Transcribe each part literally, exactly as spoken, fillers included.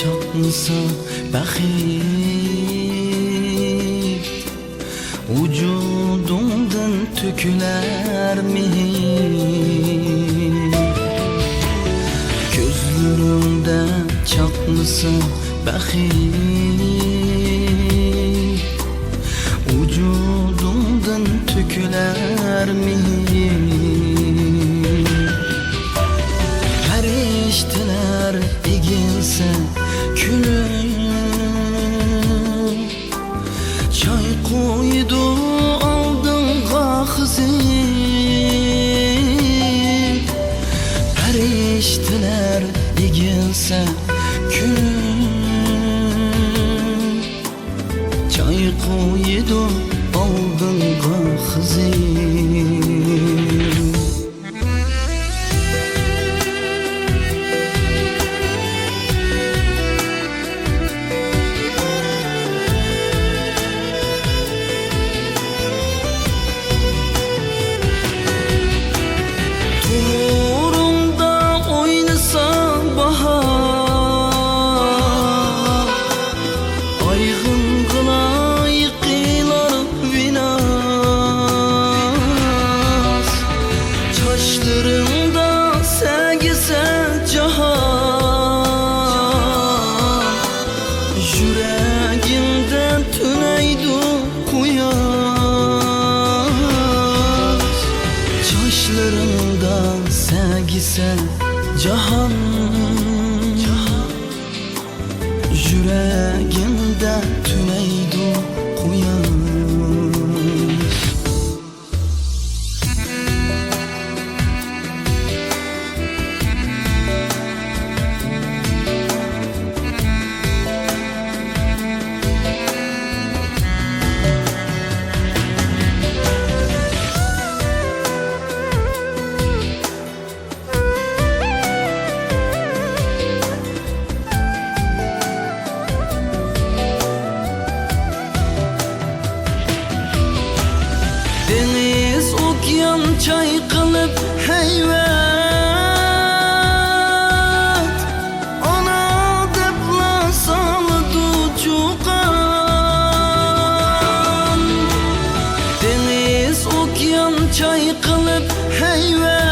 چاقنىسا بەخت، ۋۇجۇدۇڭدىن تۆكۈلەر مېھىر. كۆزلىرىڭدە چاقنىسا بەخت، ۋۇجۇدۇڭدىن تۆكۈلەر مېھىر. پەرىشتىلەر ئېگىلسە كۈلۈپ، چاي قۇيىدۇ ئالدىڭغا خىزىر. پەرىشتىلەر ئېگىلسە كۈلۈپ، چاي قۇيىدۇ ئالدىڭغا خىزىر. تومۇرۇڭدا ئوينىسا باھار، ئايغىڭغىلا يىقىلار ۋىناس. چاچلىرىڭدا سەگىسە جاھان، يۈرەكىڭدە تۈنەيدۇ قۇياش. چاچلىرىڭدا سەگىسە جاھان، يۈرەكىمدە تۈنەيدۇ قۇياش. دېڭىز، ئوكيان چايقىلىپ ھەيۋەت، ئانا دەپلا سالىدۇ چۇقان. دېڭىز، ئوكيان چايقىلىپ ھەيۋەت،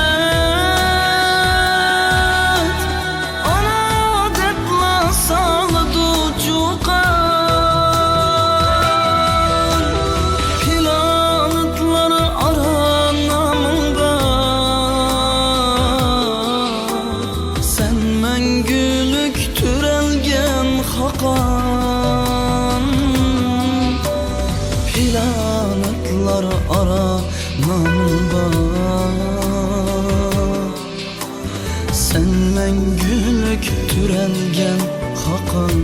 ئانا دەپلا سالىدۇ چۇقان. پىلانېتلار ئارا نامىڭ بار، سەن مەڭگۈلۈك تۆرەلگەن خاقان. پىلانېتلار ئارا نامىڭ بار، سەن مەڭگۈلۈك تۆرەلگەن خاقان.